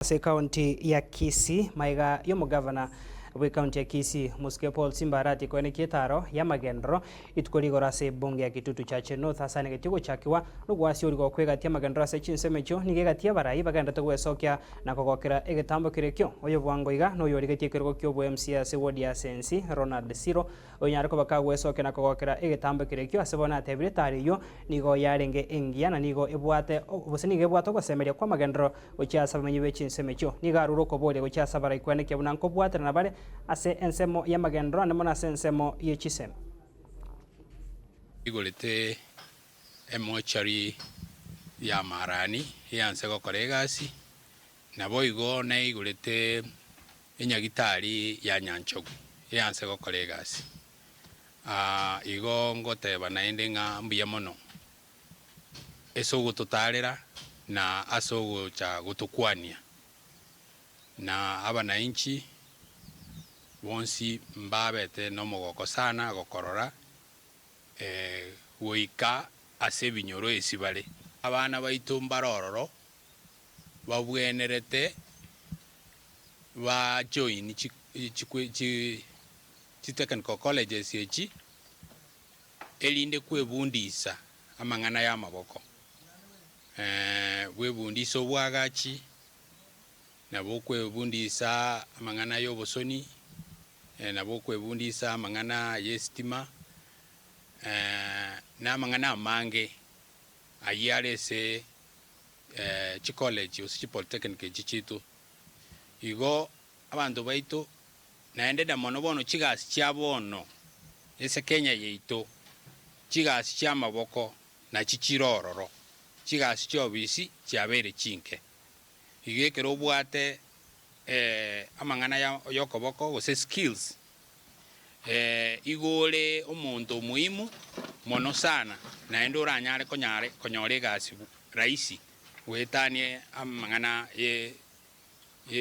Ase ekaunti ya Kisii, magega y'omogavana bw'ekaunti ya Kisii, Omosike Paul Simba Arati koenekia etaaro y'amagenderero rituko rigoro ase ebunge ya Kitutu Chache North ase anegetie ogochakigwa nogoasia origoko egati y'amagenderero ase chinsemo echio nigo egati y'abarai bagenderete gwesokia na kogokera egetambo keria ekio. Oyo bwango iga noyorigetie ekerogo ki'obo MCA ase ward ya Sensi, Ronald Siro, Onyare koba kagwesokia na kogokera egetambo keria ekio ase bono atebire etaaro eyio nigo yarenge engiya na nigo ebwate gose nigo ebwate ogosemeria kw'amagenderero gochia ase abamenyi be chinsemo echio. Nigo arure okoboria gochia ase abaraikwanekia buna nkobwaterana bare ase ensemo y'amagenderero ande mono ase ensemo ye chisemi. Igorete emochari y'amarani eanse gokora egasi, naboigo naigorete enyagitari ya Nyanchogu eanse gokora egasi. Igo ngoteba naende ng'a mbuya mono ase ogototaarera na ase ogocha gotokwania, na abanainchi bonsi mbabete nomogoko sana gokorora goika ase ebinyoro esi bare. Abana baito mbare ororo babwenerete ba join chi technical colleges echi erinde kwebundisa amang'ana y'amaboko, bwebundise obwagachi, nabo okwebundisa amang'ana y'obosoni, nabo okwebundisa amang'ana y'esitima, na amang'ana amange ayio are ase chicollege gose chipolytechnic echi chiaito. Igo abanto baito Naende na mono bono chigasi chia bono ase Kenya yaito, chigasi chi'amaboko nachi chire ororo, chigasi chi'obisi chiabeire chinke. Igo ekero obwate amang'ana y'okoboko gose skills, igo ore omonto omoimu mono sana naende oranyare konyora egasi rahisi goetania amang'ana ye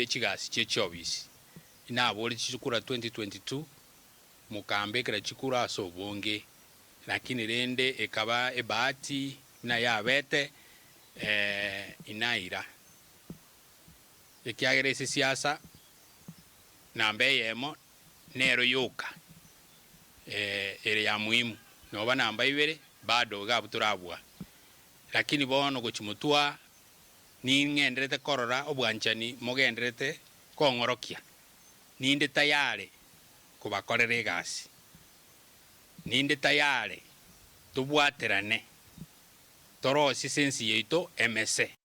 chigasi chie chiobisi. Inabore chikura 2022 mokambekera chikura ase obonge, lakini rende ekaba ebahati buna yabete inaira, ekiagera ase siasa namba eyemo nero yoka ere ya muhimu, noba namba ibere bado iga abwo torabua, lakini bono gochia motwe ning'enderete korora obwanchani mogenderete kong'orokia, ninde tayare kobakorera egasi, ninde tayare tobwaterane, torosie ase ense yaito emese.